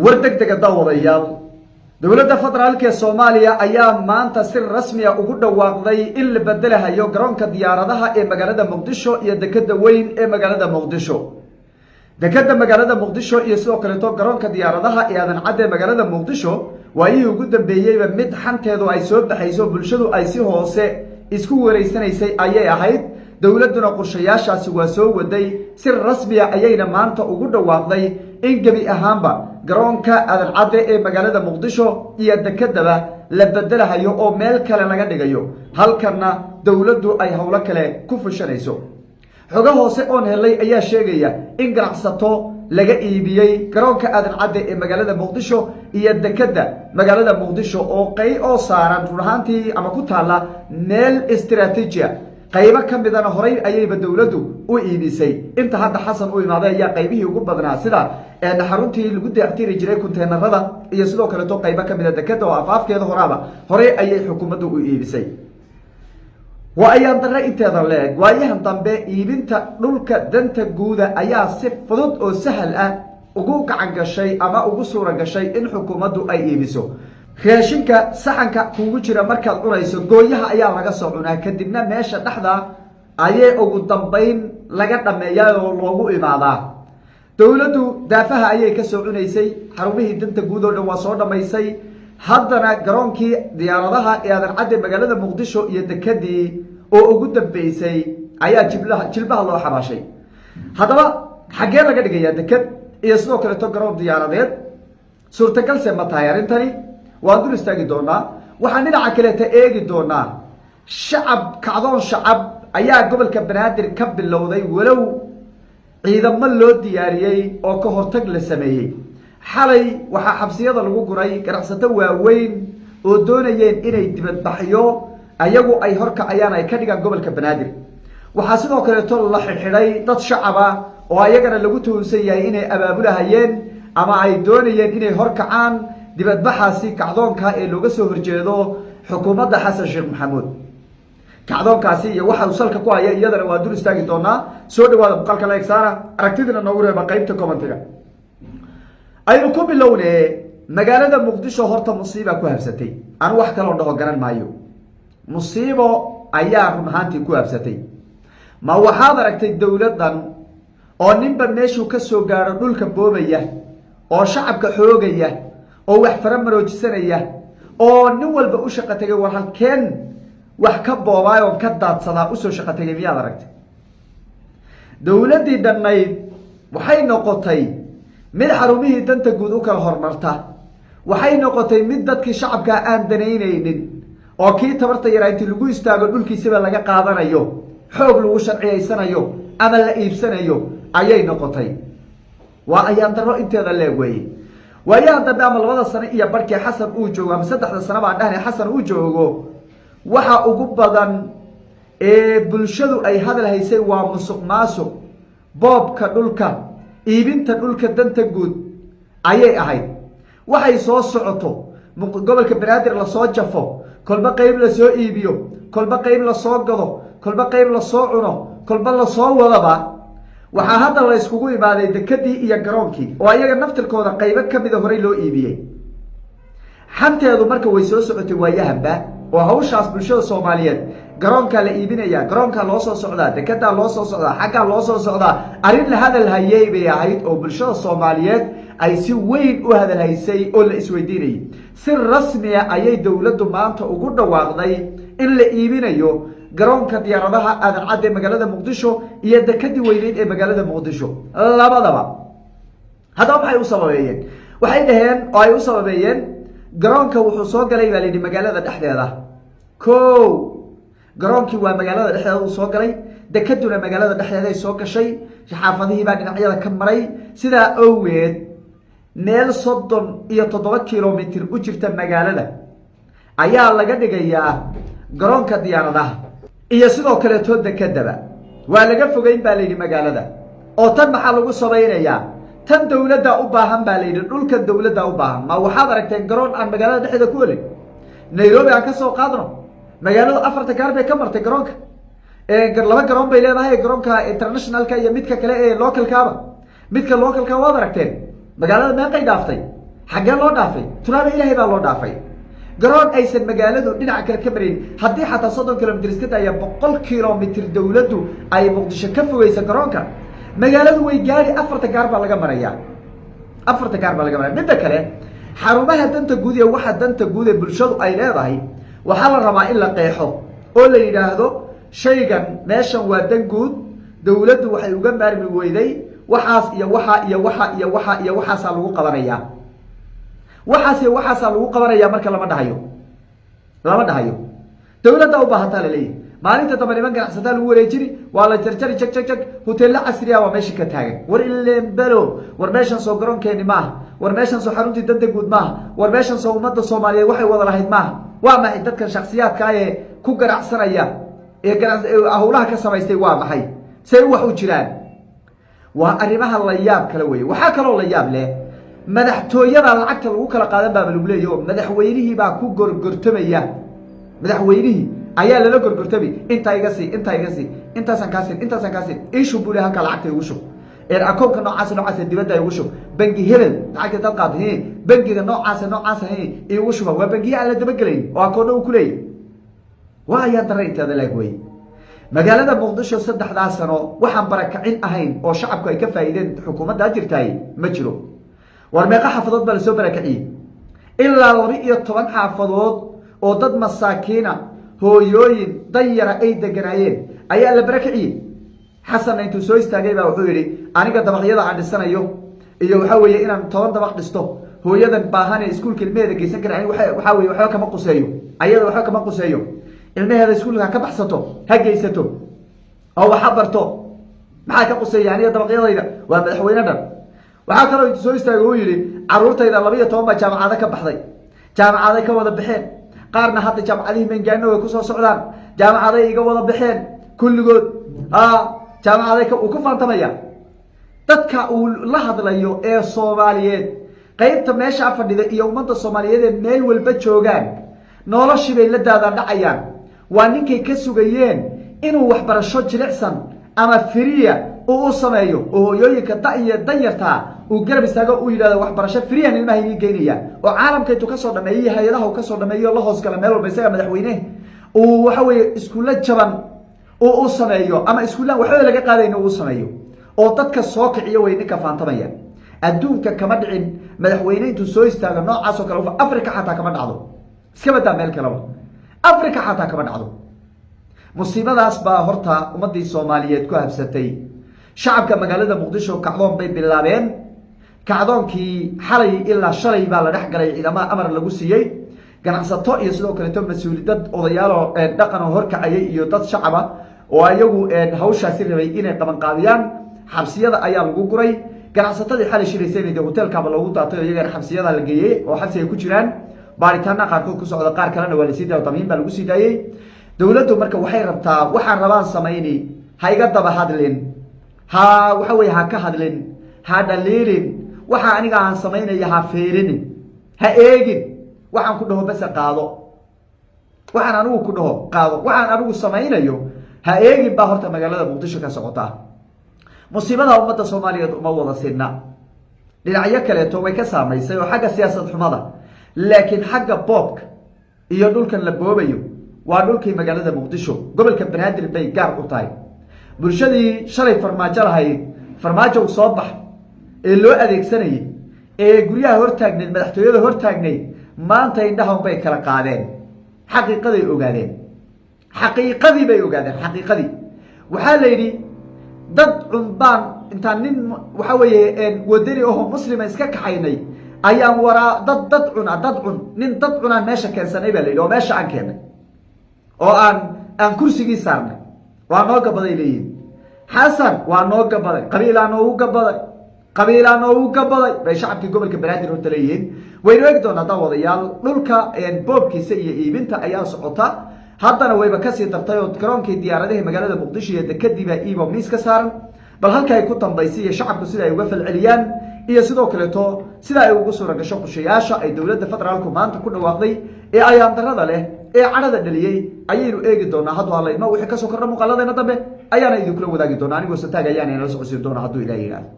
War deg dega, daawadayaal. Dowladda federaalka ee Soomaaliya ayaa maanta si rasmiya ugu dhawaaqday in la bedelahayo garoonka diyaaradaha ee magaalada Muqdisho iyo dekeda weyn ee magaalada Muqdisho. Dekeda magaalada Muqdisho iyo sidoo kaleeto garoonka diyaaradaha ee Aadan Cadde ee magaalada Muqdisho waayihii ugu dambeeyeyba mid xanteedu ay soo baxayso, bulshadu ay si hoose isku wareysanaysay ayay ahayd. Dowladduna qorshayaashaasi waa soo waday, si rasmiya ayayna maanta ugu dhawaaqday in gebi ahaanba garoonka Aadan Cadde ee magaalada Muqdisho iyo dekedaba la bedelahayo oo meel kale laga dhigayo, halkanna dowladdu ay howlo kale ku fushanayso. Xogo hoose oon helay ayaa sheegaya in ganacsato laga iibiyey garoonka Aadan Cadde ee magaalada Muqdisho iyo dekedda magaalada Muqdisho oo qey oo saaran run ahaantii ama ku taalla meel istaraatiijia. Qaybo ka midana horay ayayba dowladdu u iibisay. Inta hadda Xasan u imaaday ayaa qaybihii ugu badnaa, sida xaruntii lagu dayactiri jiray kunteenarada iyo sidoo kaleeto qaybo ka mida dekeda oo afaafkeeda horaaba horey ayay xukuumaddu u iibisay. Waa ayaan darre inteeda leeg. Waayahan dambe iibinta dhulka danta guuda ayaa si fudud oo sahal ah ugu gacan gashay ama ugu suura gashay in xukuumaddu ay iibiso. Raashinka saxanka kuugu jira markaad cunayso, gooyaha ayaa laga soo cunaa, kadibna meesha dhexda ayay ugu dambayn laga dhameeyaa oo loogu imaadaa. Dowladdu daafaha ayay ka soo cunaysay, xarumihii danta guud oo dhan waa soo dhammaysay. Haddana garoonkii diyaaradaha ee Aadan Cadde magaalada Muqdisho iyo dekadii oo ugu dambeysay ayaa jiblaha jilbaha loo xabaashay. Haddaba xaggee laga dhigayaa deked iyo sidoo kaleeto garoon diyaaradeed? Suurtagalse ma tahay arrintani? Waan dul istaagi doonaa. Waxaan dhinaca kaleeta eegi doonaa shacab, kacdoon shacab ayaa gobolka Banaadir ka bilowday, walow ciidamo loo diyaariyey oo ka hortag la sameeyey. Xalay waxaa xabsiyada lagu guray ganacsato waaweyn oo doonayeen inay dibadbaxyo ayagu ay horkacayaan ay ka dhigaan gobolka Banaadir. Waxaa sidoo kaleeto la xidhxidhay dad shacaba oo ayagana lagu tuhunsan yahay inay abaabulahayeen ama ay doonayeen inay horkacaan dibadbaxaasi kacdoonka ee looga soo horjeedo xukuumadda Xasan Sheekh Maxamuud. Kacdoonkaasi iyo waxa uu salka ku haya iyadana waa dul istaagi doonaa. Soo dhawaada, muuqaalka like saara, aragtidina noogu reeba qaybta commentiga. Aynu ku bilowne magaalada Muqdisho. Horta musiiba ku habsatay, anu wax kaloo dhaho garan maayo. Musiibo ayaa run ahaantii ku habsatay. Ma waxaad aragtay dowladdan oo ninba meeshuu ka soo gaadho dhulka boobaya oo shacabka xoogaya oo wax fara maroojisanaya oo nin walba u shaqo tegay, war halkeen wax ka boobaay oo ka daadsadaa usoo shaqo tegay? Miyaad aragtay? Dowladdii dhannayd waxay noqotay mid xarumihii danta guud u kala hormarta. Waxay noqotay mid dadkii shacabkaa aan danaynaynin, oo kii tabarta yaraa intii lagu istaago dhulkiisiba laga qaadanayo, xoog lagu sharciyaysanayo ama la iibsanayo ayay noqotay. Waa ayaan darro inteeda leeg weeye. Waayahan dambe ama 2da sano iyo barhkii Xasan uu joogo, ama 3da sano baan dhahnay Xasan uu joogo, waxa ugu badan ee bulshadu ay hadal haysay waa musuq maasuq, boobka dhulka, iibinta dhulka danta guud ayay ahayd. Waxay soo socoto gobolka Banaadir lasoo jafo, kolba qeyb lasoo iibiyo, kolba qeyb lasoo gado, kolba qeyb lasoo cuno, kolba lasoo wadaba. Waxaa hadda la yskugu imaaday dekadii iyo garoonkii oo ayaga naftirkooda qaybo kamida horey loo iibiyey. Xanteedu marka way soo socotay waayahanba, oo hawshaas bulshada Soomaaliyeed, garoonkaa la iibinaya, garoonkaa loo soo socdaa, dekedaa loo soo socdaa, xaggaa loo soo socdaa, arrin la hadal hayey bay ahayd oo bulshada Soomaaliyeed ay si weyn u hadal haysay oo la isweydiinayay. Si rasmiya ayay dowladdu maanta ugu dhawaaqday in la iibinayo garoonka diyaaradaha Aadan Cadde ee magaalada Muqdisho iyo dekadii weyneyd ee magaalada Muqdisho labadaba. Haddaba maxay u sababeeyeen? Waxay dhaheen oo ay u sababeeyeen, garoonka wuxuu soo galay baa la yidhi magaalada dhexdeeda. Ko garoonkii waa magaalada dhexdeeda uu soo galay, dekaduna magaalada dhexdeeda ay soo gashay, xaafadihii baa dhinacyada ka maray. Sidaa awgeed meel 37 kilomitr u jirta magaalada ayaa laga dhigayaa garoonka diyaaradaha iyo sidoo kaleeto dekedaba. Waa laga fogeyn baa la yidhi magaalada. Oo tan maxaa lagu sabaynayaa? Tan dowladda u baahan baa la yidhi, dhulkan dowladda u baahan. Ma waxaad aragteen garoon aan magaalada dhexdeeda ku olin? Nairobi aan ka soo qaadno, magaalada afarta gaar bay ka martay garoonka. Laba garoon bay leedahay, garoonka internationalka iyo midka kale ee localkaaba. Midka localka waad aragteen magaalada meeqay dhaaftay. Xaggee loo dhaafay? Turaaba Ilaahay baa loo dhaafay. Garoon aysan magaaladu dhinaca kale ka marayn, haddii xataa 30 kilomitr iska daaya, 100 kilomitr dowladdu ay Muqdisho ka fogeysa garoonka, magaaladu way gaari. Afarta gaar baa laga marayaa, afarta gaar baa laga maraya. Midda kale, xarumaha danta guud iyo waxa danta guud ee bulshadu ay leedahay waxaa la rabaa in la qeexo oo la yidhaahdo: shaygan meeshan waa dan guud, dowladdu waxay uga maarmi weyday waxaas iyo waxa iyo waxa iyo waxa iyo waxaasaa lagu qabanayaa, waxaas iyo waxaasaa lagu qabanaya. Marka lama dhahayo, lama dhahayo dowladda u baahantaa laleeyahy. Maalinta dambe niman ganacsataa lagu wareejini, waa la jarjari, jag jag jag. Hoteello casriya waa meesha ka taagan. War ilenbelo, war meeshan soo garoonkeeni maaha? War meeshan soo xaruntii danta guud maaha? War meeshan soo ummadda Soomaaliyeed waxay wada lahayd maaha? Waa maxay dadkan shaksiyaadka ee ku ganacsanaya ee hawlaha ka samaystay? Waa maxay? Say wax u jiraan? Waa arrimaha la yaab kale weye. Waxaa kaloo la yaab leh, madaxtooyada lacagta lagu kala qaadan baaba lagu leeyahy, oo madaxweynihii baa ku gorgortamaya. Madaxweynihii ayaa lala gorgortamay: intaa iga sii, intaa iga sii, intaasaan kaa siin, intaasaan kaa siin, iishub buu le, halkaa lacagta igu shub, akoonka noocaas noocaas dibadda igu shub, bangi hebel lacagta dad qaata, he, bangiga noocaasa noocaasa, he, igu shuba. Waa bangiya aan la dabagelayn oo akoonna uu kuleeyahy. Waa ayaa dara inteeda laag wey. Magaalada Muqdisho 3-daa sano waxaan barakacin ahayn oo shacabku ay ka faa'iideen xukuumaddaa jirtaay ma jiro. War meeqa xaafadood baa lasoo barakaciyey? Ilaa 12 xaafadood oo dad masaakiina, hooyooyin danyara ay deganaayeen ayaa la barakiciyey. Xasanna intuu soo istaagay baa wuxuu yidhi: aniga dabaqyada aan dhisanayo iyo waxaa weeye inaan 10 dabaq dhisto, hooyadan baahane iskuulka ilmaheeda geysan kara waxaa weye waxba kama quseeyo, ayada waxba kama quseeyo. Ilmaheeda iskuulka ha ka baxsato, ha geysato oo waxa barto. Maxaa ka quseeya aniga dabaqyadayda? Waa madaxweyne dhan. Waxaa kaloo intuu soo istaagay uu yidhi: caruurtayda 12 baa jaamacado ka baxday, jaamacaday ka wada baxeen, qaarna hadda jaamacadihii mangaano way kusoo socdaan, jaamacaday iga wada baxeen kulligood, jaamacaday uu ku faantamaya. Dadka uu la hadlayo ee Soomaaliyeed, qaybta meeshaa fadhida iyo ummadda Soomaaliyeed ee meel walba joogaan, noloshii bay la daadaan dhacayaan. Waa ninkay ka sugayeen inuu waxbarasho jilicsan ama free ah uu u sameeyo oo hooyooyinka da-iyo danyartaa uu garab istaago, uu yidhahdo: waxbarasho free ah ilmaha inii geynaya, oo caalamka intuu kasoo dhameeyey, hay-adaha uu kasoo dhameeyo, la hoosgala meel walba isaga madaxweyne, uu waxa weeye iskuulla jaban uu u sameeyo ama iskuullaan waxbaba laga qaadayno uu sameeyo oo dadka soo kiciyo. Way ninka faantamaya. Adduunka kama dhicin madaxweyne intuu soo istaago noocaas oo kale. Africa xataa kama dhacdo, iska badaa meel kaleba, Africa xataa kama dhacdo. Musiibadaas baa horta ummadii Soomaaliyeed ku habsatay. Shacabka magaalada Muqdisho kacdoon bay bilaabeen. Kacdoonkii xalay ilaa shalay baa la dhex galay ciidamada, amar lagu siiyey ganacsato iyo sidoo kaleeto mas-uuli, dad odayaaloo dhaqan oo horkacayay iyo dad shacaba oo ayagu hawshaasi rabay inay qabanqaabiyaan. Xabsiyada ayaa lagu guray ganacsatadii xalay shiraysayna. Dee hoteelkaaba loogu daatay oo iyagana xabsiyada la geeyey oo xabsi ay ku jiraan, baaritaana qaarkood ku socda, qaar kalena waa lasii daaya, damiin baa lagu sii daayey. Dowladdu marka waxay rabtaa: waxaan rabaan samayni, ha iga daba hadlin, ha waxa weye ha ka hadlin, ha dhaliilin, waxa aniga aan samaynaya ha feerinin, ha eegin, waxaan ku dhaho base qaado, waxaan anigu ku dhaho qaado, waxaan anigu samaynayo ha eegin baa horta magaalada Muqdisho ka socota. Musiibada ummadda Soomaaliyeed uma wada sinna. Dhinacyo kaleeto way ka saamaysay oo xagga siyaasad xumada, laakiin xagga boobka iyo dhulkan la boobayo waa dhulkii magaalada Muqdisho, gobolka Banaadir bay gaar u tahay. Bulshadii shalay Farmaajo lahayd, "Farmaajow soo bax," ee loo adeegsanayay, ee guryaha hortaagnayd, madaxtooyada hortaagnayd, maanta indhahan bay kala qaadeen. Xaqiiqaday ogaadeen, xaqiiqadii bay ogaadeen. Xaqiiqadii waxaa la yidhi: dad cunbaan intaan nin waxa weeye wadani aho muslima iska kaxaynay ayaan waraa dad cuna, dad cun, nin dad cunaan meesha keensanay baa la yidhi, oo meesha aan keennay oo aan kursigii saarnay. Waa noo gabaday leeyihin. Xasan waa noo gabaday, qabiilaa noogu gabaday, qabiilaa noogu gabaday bay shacabkii gobolka Banaadir horta leeyihiin. Waynu eegi doonaa, daawadayaal. Dhulka boobkiisa iyo iibinta ayaa socota haddana, wayba kasii dartay oo garoonkii diyaaradaha magaalada Muqdisho iyo dekadiibaa iibo miis ka saaran. Bal halka ay ku dambaysay iyo shacabku sida ay uga falceliyaan iyo sidoo kaleeto sida ay ugu suura gasho qorshayaasha ay dowladda federaalku maanta ku dhawaaqday ee ayaan darada leh ee cadhada dhaliyey ayaynu eegi doonaa. Hadduu Alla idmo, wixii kasoo kordha muuqaaladeena dambe ayaana idinkula wadaagi doonaa. Anigoo Sataag ayaana inala socodsiin doona hadduu Ilaah yidhaahdo.